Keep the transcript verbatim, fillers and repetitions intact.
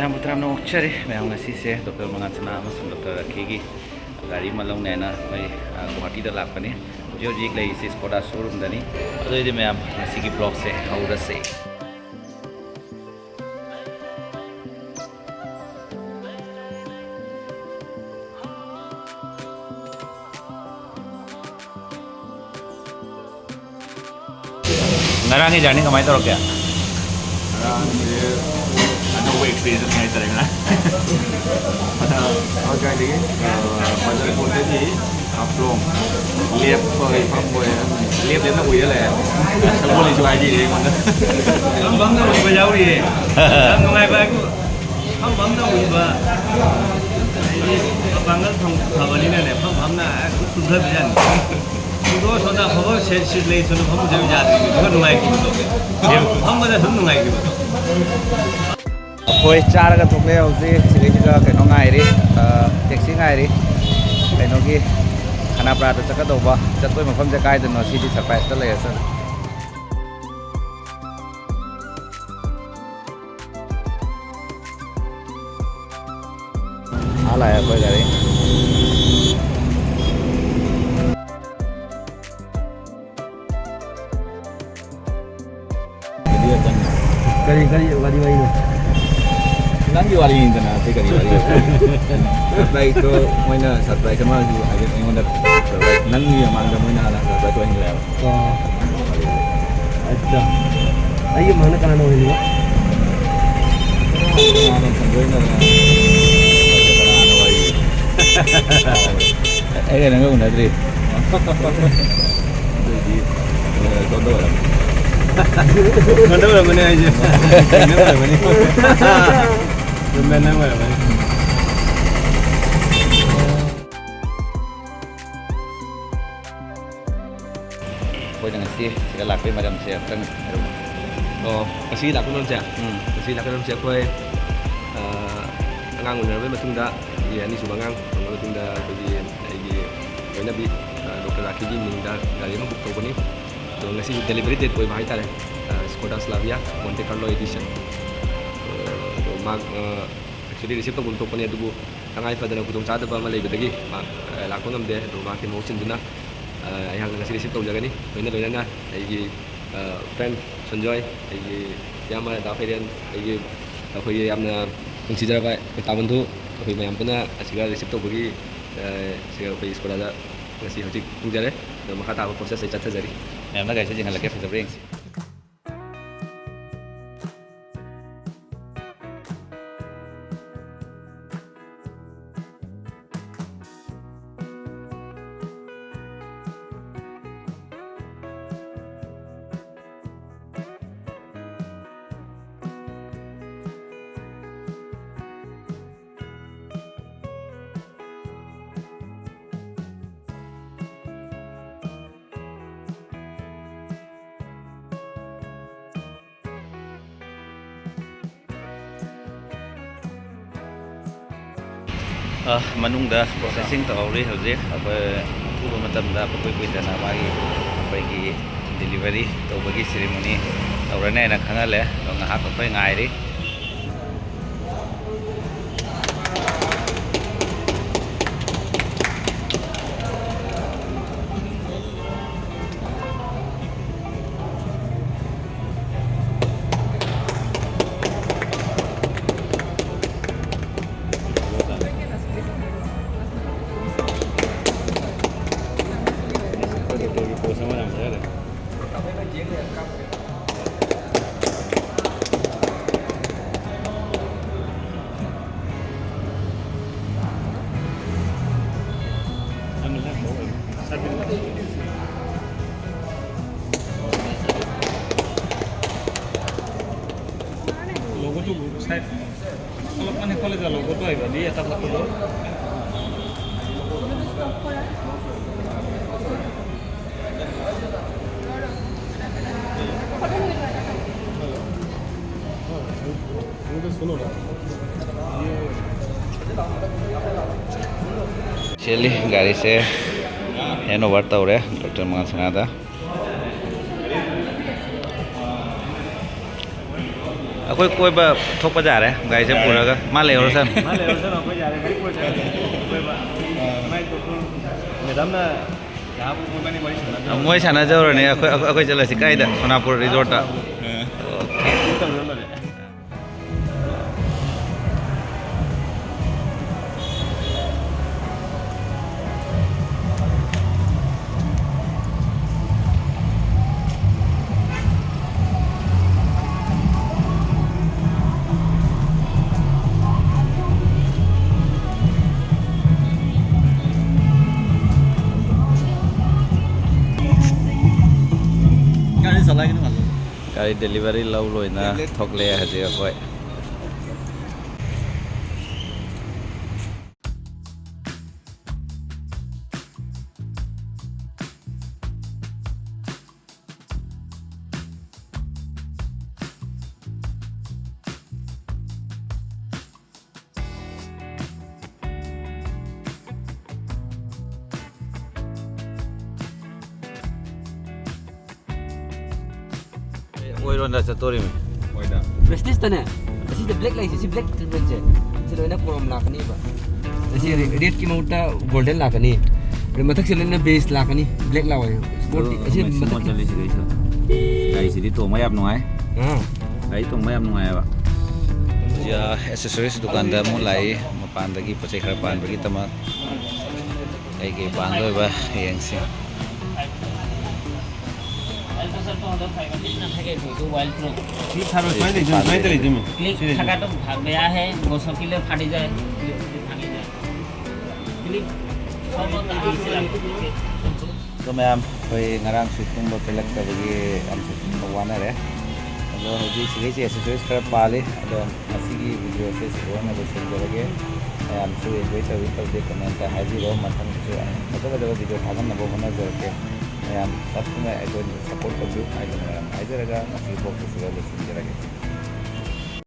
ꯃꯌꯥꯝꯕꯨ ꯇꯔꯥꯝꯅ ꯑꯣꯛꯆꯔꯤ꯫ ꯃꯌꯥꯝ, ꯉꯁꯤꯁꯦ ꯗꯣꯛꯇꯔ ꯃꯉꯥꯟꯁꯅꯥ ꯑꯃꯁꯨꯡ ꯗꯣꯛꯇꯔ ꯔꯥꯈꯤꯒꯤ ꯒꯥꯔꯤ ꯑꯃ ꯂꯧꯅꯦꯅ ꯑꯩꯈꯣꯏ, ꯑ, ꯒꯨꯋꯥꯍꯥꯇꯤꯗ ꯂꯥꯛꯄꯅꯤ꯫ ꯍꯧꯖꯤꯛ ꯍꯧꯖꯤꯛ ꯂꯩꯔꯤꯁꯤ ꯁ꯭ꯀꯣꯗꯥ ꯁꯣꯔꯨꯝꯗꯅꯤ꯫ ꯑꯗꯨꯑꯣꯏꯗꯤ ꯃꯌꯥꯝ, ꯉꯁꯤꯒꯤ ꯕ꯭ꯂꯣꯒꯁꯦ ꯍꯧꯔꯁꯦ꯫ ꯉꯔꯥꯡꯒꯤ ꯖꯔꯅꯤ ꯀꯃꯥꯏꯅ ꯇꯧꯔꯛꯀꯦ? ꯉꯔꯥꯡꯁꯦ ꯑꯅꯧꯕ ꯑꯦꯛꯁꯄꯤꯔꯤꯌꯦꯟꯁ ꯑꯃ ꯍꯥꯏꯇꯥꯔꯦ ꯉꯔꯥꯡ꯫ ꯑꯗ ꯀꯥꯏꯗꯒꯤ, ꯑ, ꯕꯖꯔꯄꯨꯔꯗꯒꯤ ꯍꯥꯐꯂꯣꯡ ꯂꯦꯞꯄꯒꯤ ꯐꯝꯕ ꯑꯣꯏꯔꯦ꯫ ꯂꯦꯞ ꯂꯦꯞꯅ ꯎꯏꯔ ꯂꯩꯔꯦ꯫ ꯁꯒꯣꯜꯅꯁꯨ ꯍꯥꯏꯕꯤꯔꯦ ꯑꯩꯉꯣꯟꯗ꯫ ꯐꯝ ꯐꯝꯅ ꯎꯏꯕ ꯌꯥꯎꯔꯤꯌꯦ꯫ ꯌꯥꯝ ꯅꯨꯡꯉꯥꯏꯕ ꯍꯥꯏꯕꯨ ꯐꯝ ꯐꯝꯅ ꯎꯏꯕ꯫ ꯑꯗꯩꯗꯤ ꯃꯄꯥꯡꯒꯜ ꯐꯪ-, ꯐꯕꯅꯤꯅꯅꯦ, ꯐꯝ ꯐꯝꯅ ꯍꯦꯛ ꯇꯨꯝꯊꯕ ꯌꯥꯅꯤ꯫ ꯁꯣꯗꯥ ꯁꯣꯗꯥ ꯐꯕ ꯁꯦ-, ꯁꯤꯠ ꯂꯩ ꯁꯣꯗꯥ ꯐꯝ ꯌꯥꯗ꯭ꯔꯤꯕꯗꯨꯒ ꯅꯨꯡꯉꯥꯏꯈꯤꯕꯗꯣ꯫ ꯐꯝ-, ꯐꯝꯕꯗ ꯁꯨꯝ ꯅꯨꯡꯉꯥꯏꯈꯤꯕꯗꯣ꯫ ꯑꯩꯈꯣꯏ ꯆꯥꯔꯒ ꯊꯣꯛꯂꯛꯑꯦ ꯍꯧꯖꯤꯛ꯫ ꯁꯤꯗꯩꯁꯤꯗ ꯀꯩꯅꯣ ꯉꯥꯏꯔꯤ, ꯑ, ꯇꯦꯛꯁꯤ ꯉꯥꯏꯔꯤ꯫ ꯀꯩꯅꯣꯒꯤ ꯈꯅꯥꯄ꯭ꯔꯥꯗ ꯆꯠꯀꯗꯧꯕ꯫ ꯆꯠꯄꯩ ꯃꯐꯝꯁꯦ ꯀꯥꯏꯗꯅꯣ ꯁꯤꯗꯤ ꯁꯔꯄ꯭ꯔꯥꯏꯖꯇ ꯂꯩꯔꯁꯅꯨ꯫ ꯑꯥ ꯂꯥꯛꯑꯦ ꯑꯩꯈꯣꯏ ꯒꯥꯔꯤ꯫ ꯀꯔꯤ, ꯀꯔꯤ ꯋꯥꯔꯤ ꯋꯥꯔꯤꯅꯣ? ꯅꯪꯒꯤ ꯋꯥꯔꯤꯅꯤꯗꯅ, ꯑꯇꯩ ꯀꯔꯤ ꯋꯥꯔꯤ? ꯁꯔꯄ꯭ꯔꯥꯏꯖꯇꯣ ꯃꯣꯏꯅ ꯁꯔꯄ꯭ꯔꯥꯏꯖ ꯑꯃꯁꯨ ꯍꯥꯏꯐꯦꯠ ꯑꯩꯉꯣꯟꯗ ꯁꯔꯄ꯭ꯔꯥꯏꯖ, ꯅꯪꯒꯤ ꯃꯃꯥꯡꯗ ꯃꯣꯏꯅ ꯍꯥꯟꯅ ꯁꯔꯄ꯭ꯔꯥꯏꯖ ꯑꯣꯏꯍꯟꯈ꯭ꯔꯦꯕ꯫ ꯑꯣ꯫ ꯑꯠꯆꯥ꯫ ꯑꯩꯒꯤ ꯃꯥꯅ ꯀꯅꯥꯅ ꯑꯣꯏꯍꯜꯂꯤꯕ? ꯀꯅꯥꯅ ꯈꯪꯗꯣꯏꯅꯣ? ꯑꯩꯒ ꯅꯪꯒ ꯎꯅꯗ꯭ꯔꯤ꯫ ꯑꯗꯨꯏꯗꯤ, ꯑ, ꯁꯣꯝꯗ ꯑꯣꯏꯔꯝꯃꯅꯤ꯫ ꯁꯣꯝꯗ ꯑꯣꯏꯔꯝꯃꯅꯤ ꯍꯥꯏꯁꯦ꯫ ꯁꯣꯝꯗ ꯑꯣꯏꯔꯝꯃꯅꯤ꯫ ꯆꯨꯝꯃꯦ, ꯅꯪ ꯑꯣꯏꯔꯝꯃꯅꯤ꯫ ꯑꯩꯈꯣꯏꯅ ꯉꯁꯤ ꯁꯤꯗ ꯂꯥꯛꯄꯒꯤ ꯃꯔꯝꯁꯦ ꯑꯝꯇꯪ ꯍꯥꯏꯔꯛꯎ꯫ ꯑꯣ, ꯉꯁꯤ ꯂꯥꯛꯄꯒꯤ ꯃꯔꯝꯁꯦ? ꯎꯝ꯫ ꯉꯁꯤ ꯂꯥꯛꯄꯒꯤ ꯃꯔꯝꯁꯦ ꯑꯩꯈꯣꯏ, ꯑ, ꯑꯉꯥꯡ ꯎꯅꯔꯕꯩ ꯃꯇꯨꯡꯗ, ꯑꯩꯒꯤ ꯑꯅꯤꯁꯨꯕ ꯑꯉꯥꯡ ꯐꯪꯉꯕ ꯃꯇꯨꯡꯗ ꯑꯩꯈꯣꯏꯒꯤ, ꯑꯩꯒꯤ ꯂꯣꯏꯅꯕꯤ, ꯑ, ꯗꯣꯛꯇꯔ ꯔꯥꯈꯤꯒꯤ ꯃꯤꯡꯗ ꯒꯥꯔꯤ ꯑꯃ ꯕꯨꯛ ꯇꯧꯕꯅꯤ꯫ ꯑꯗꯣ ꯉꯁꯤ ꯗꯦꯂꯤꯚꯔꯤ ꯗꯦꯠ ꯑꯣꯏꯕ ꯍꯥꯏꯇꯥꯔꯦ, ꯑ, ꯁ꯭ꯀꯣꯗꯥ ꯁ꯭ꯂꯥꯚꯤꯌꯥ ꯃꯣꯟꯇꯦ ꯀꯥꯔꯂꯣ ꯑꯦꯗꯤꯁꯟ꯫ ꯑ, ꯑꯗꯣ ꯃꯍꯥꯛ ꯑꯦꯛꯆꯨꯋꯦꯂꯤ ꯔꯤꯁꯤꯞ ꯇꯧꯐꯝ ꯊꯣꯛꯄꯅꯤ, ꯑꯗꯨꯕꯨ ꯇꯉꯥꯏ ꯐꯗꯅ ꯈꯨꯗꯣꯡꯆꯥꯗꯕ ꯑꯃ ꯂꯩꯕꯗꯒꯤ ꯃꯍꯥꯛ ꯂꯥꯛꯄ ꯉꯝꯗꯦ꯫ ꯑꯗꯨ ꯃꯍꯥꯛꯀꯤ ꯃꯍꯨꯠ ꯁꯤꯟꯗꯨꯅ ꯑꯩꯍꯥꯛꯅ ꯉꯁꯤ ꯔꯤꯁꯤꯞ ꯇꯧꯖꯒꯅꯤ꯫ ꯂꯣꯏꯅ ꯂꯣꯏꯅꯅ ꯑꯩꯒꯤ ꯐ꯭ꯔꯦꯟ ꯁꯟꯖꯣꯏ, ꯑꯩꯒꯤ ꯏꯌꯥꯝꯕ ꯗꯥ ꯐꯩꯔꯦꯟ, ꯑꯩꯒꯤ, ꯑꯩꯈꯣꯏꯒꯤ ꯌꯥꯝꯅ ꯅꯨꯡꯁꯤꯖꯔꯕ ꯇꯥꯕꯟꯗꯨ, ꯑꯩꯈꯣꯏ ꯃꯌꯥꯝ ꯄꯨꯟꯅ ꯑꯁꯤꯒ ꯔꯤꯁꯤꯞ ꯇꯧꯕꯒꯤ ꯑꯁꯤꯒ ꯑꯩꯈꯣꯏ ꯁ꯭ꯀꯨꯜꯗ ꯉꯁꯤ ꯍꯧꯖꯤꯛ ꯐꯪꯖꯔꯦ꯫ ꯑꯗꯣ ꯃꯈꯥ ꯇꯥꯕ ꯄ꯭ꯔꯣꯁꯦꯁ ꯑꯩ ꯆꯠꯊꯖꯔꯤ꯫ ꯃꯌꯥꯝꯅ ꯒꯥꯔꯤꯁꯦ ꯌꯦꯡꯍꯜꯂꯛꯀꯦ, ꯐꯖꯕ꯭ꯔꯥ ꯌꯦꯡꯁꯤ꯫ ꯑ, ꯃꯅꯨꯡꯗ ꯄ꯭ꯔꯣꯁꯦꯁꯤꯡ ꯇꯧꯍꯧꯔꯤ ꯍꯧꯖꯤꯛ꯫ ꯑꯩꯈꯣꯏ ꯑꯊꯨꯕ ꯃꯇꯝꯗ ꯄꯨꯡꯀꯨꯏ ꯀꯨꯏꯗꯅ ꯃꯥꯒꯤ, ꯑꯩꯈꯣꯏꯒꯤ ꯗꯤꯂꯤꯚꯔꯤ ꯇꯧꯕꯒꯤ ꯁꯦꯔꯤꯃꯣꯅꯤ ꯇꯧꯔꯅꯤ ꯍꯥꯏꯅ ꯈꯪꯍꯜꯂꯦ꯫ ꯑꯗꯣ ꯉꯥꯏꯍꯥꯛ ꯑꯩꯈꯣꯏ ꯉꯥꯏꯔꯤ꯫ ꯂꯣꯒꯣꯗꯨ ꯁꯥꯏꯠ, অলপমান সেইফালে যা, ꯂꯣগোটো আহিব, দি এটা ফটো ল। Officially ꯒꯥꯔꯤꯁꯦ hand over ꯇꯧꯔꯦ ꯗꯣꯛꯇꯔ ꯃꯉꯥꯜ ꯁꯅꯥꯗ꯫ ꯑꯩꯈꯣꯏ ꯀꯣꯏꯕ ꯊꯣꯛꯄ ꯌꯥꯔꯦ, ꯒꯥꯔꯤꯁꯦ ꯄꯨꯔꯒ꯫ ꯃꯥ ꯂꯩꯍꯧꯔꯁꯅꯨ꯫ ꯃꯥ ꯂꯩꯍꯧꯔꯁꯅꯨ, ꯑꯩꯈꯣꯏ ꯌꯥꯔꯦ, ꯒꯥꯔꯤ ꯄꯨꯔ ꯆꯠꯂꯁꯤ꯫ ꯀꯣꯏꯕ꯫ ꯃꯥꯏ ꯇꯣꯛꯈ꯭ꯔꯣ꯫ ꯃꯦꯗꯥꯝꯅ ꯉꯥꯏꯍꯥꯛ ꯃꯣꯏꯕꯥꯅꯤ ꯋꯥꯔꯤ ꯁꯥꯟꯅꯖꯧꯔꯣ꯫ ꯃꯣꯏ ꯁꯥꯟꯅꯖꯧꯔꯅꯤ, ꯑꯩꯈꯣꯏ, ꯑꯩꯈꯣꯏ, ꯑꯩꯈꯣꯏ ꯆꯠꯂꯁꯤ꯫ ꯀꯥꯏꯗ? ꯁꯣꯅꯥꯄꯨꯔ ꯔꯤꯖꯣꯔꯠꯇ꯫ ꯑꯥ꯫ ꯑꯣꯀꯦ꯫ ꯇꯧꯔ ꯂꯣꯏꯔꯦ꯫ ꯒꯥꯔꯤ ꯗꯦꯂꯤꯚꯔꯤ ꯂꯧ ꯂꯣꯏꯅ ꯊꯣꯛꯂꯦ ꯍꯧꯖꯤꯛ ꯑꯩꯈꯣꯏ꯫ ꯑꯣꯏꯔꯣꯝꯗ ꯆꯠꯇꯣꯔꯤꯃꯤ꯫ ꯃꯣꯏꯗ꯫ ꯄ꯭ꯔꯦꯁꯇꯤꯖꯇꯅꯦ, ꯑꯁꯤꯗ ꯕ꯭ꯂꯦꯛ ꯂꯩꯁꯦ, ꯁꯤ ꯕ꯭ꯂꯦꯛ ꯇ꯭ꯔꯤꯠꯃꯦꯟꯁꯦ, ꯁꯤ ꯂꯣꯏꯅ ꯀ꯭ꯔꯣꯝ ꯂꯥꯛꯀꯅꯤꯕ꯫ ꯑꯁꯤ ꯔꯦ-, ꯔꯦꯗꯀꯤ ꯃꯍꯨꯠꯇ ꯒꯣꯜꯗꯟ ꯂꯥꯛꯀꯅꯤ꯫ ꯑꯗꯨ ꯃꯊꯛꯁꯤꯗ ꯂꯣꯏꯅ ꯕꯦꯖ ꯂꯥꯛꯀꯅꯤ, ꯕ꯭ꯂꯦꯛ ꯂꯥꯛꯑꯣꯏ꯫ ꯁ꯭ꯄꯣꯔꯠꯇꯤ ꯑꯗꯣ ꯑꯁꯤ ꯃꯣꯏ ꯁꯤꯃꯣꯟ ꯃꯊꯛꯀꯤ ꯆꯠꯂꯤꯁꯤ ꯀꯩꯁꯨ꯫ ꯒꯥꯔꯤꯁꯤꯗꯤ ꯇꯣꯡꯕ ꯌꯥꯝ ꯅꯨꯡꯉꯥꯏ꯫ ꯑꯥ꯫ ꯒꯥꯔꯤ ꯇꯣꯡꯕ ꯌꯥꯝ ꯅꯨꯡꯉꯥꯏꯌꯦꯕ꯫ ꯍꯧꯖꯤꯛ, ꯑꯥ, ꯑꯦꯁꯦꯁꯔꯤꯁ ꯗꯨꯀꯥꯟꯗ ꯑꯃꯨꯛ ꯂꯥꯛꯏ, ꯃꯄꯥꯟꯗꯒꯤ ꯄꯣꯠ ꯆꯩ ꯈꯔ ꯄꯥꯟꯕꯒꯤꯗꯃꯛ꯫ ꯀꯩ ꯀꯩ ꯄꯥꯟꯗꯣꯏꯕ ꯌꯦꯡꯁꯤ꯫ ꯁꯤ ꯊꯥꯔꯣ, ꯁꯨꯃꯥꯏꯅ ꯂꯩꯗꯣꯏꯅꯤ, ꯁꯨꯃꯥꯏꯅ ꯂꯩꯗꯣꯏꯅꯤ꯫ ꯀ꯭ꯂꯤꯞ ꯁꯤ ꯂꯩꯗꯣꯏꯅꯤ꯫ ꯊꯥꯒꯠꯄ ꯐꯥꯕ ꯌꯥꯍꯦ, ꯒꯣꯁꯣ ꯀꯤꯂꯣ ꯐꯥꯗꯤ ꯖꯥꯏ, ꯀ꯭ꯂꯤꯞ ꯐꯥꯗꯤ ꯖꯥꯏ꯫ ꯀ꯭ꯂꯤꯞ ꯐꯥꯎꯕ ꯇꯥꯍꯟꯁꯤꯔꯥ? ꯑꯗꯣ ꯃꯌꯥꯝ, ꯑꯩꯈꯣꯏ ꯉꯔꯥꯡꯁꯨ ꯇꯨꯝꯕ ꯄꯦꯜꯂꯛꯇꯕꯒꯤ ꯌꯥꯝ ꯋꯥꯅꯔꯦ꯫ ꯑꯗꯣ ꯍꯧꯖꯤꯛ ꯁꯤꯗꯩꯁꯤ ꯑꯦꯁꯦꯁꯔꯤꯁ ꯈꯔ ꯄꯥꯜꯂꯤ꯫ ꯑꯗꯣ ꯉꯁꯤꯒꯤ ꯚꯤꯗꯤꯑꯣꯁꯦ ꯁꯤꯗ ꯑꯣꯏꯅ ꯂꯣꯏꯁꯤꯟꯖꯔꯒꯦ꯫ ꯃꯌꯥꯝꯁꯨ ꯑꯦꯟꯖꯣꯏ ꯇꯧꯏ ꯇꯧꯗꯦ ꯀꯃꯦꯟꯇ ꯍꯥꯏꯕꯤꯔꯣ꯫ ꯃꯊꯪꯗꯁꯨ ꯐꯖ ꯐꯖꯕ ꯚꯤꯗꯤꯑꯣ ꯊꯥꯒꯠꯅꯕ ꯍꯣꯠꯅꯖꯔꯛꯀꯦ꯫ ꯃꯌꯥꯝ ꯇꯞꯅ ꯑꯩꯈꯣꯏ ꯁꯞꯄꯣꯔꯠ ꯇꯧꯕꯤꯌꯨ ꯍꯥꯏꯗꯅ ꯃꯌꯥꯝ ꯍꯥꯏꯖꯔꯒ ꯉꯁꯤꯒꯤ ꯚ꯭ꯂꯣꯒꯁꯦ ꯁꯤꯗ ꯂꯣꯏꯁꯤꯟꯖꯔꯒꯦ꯫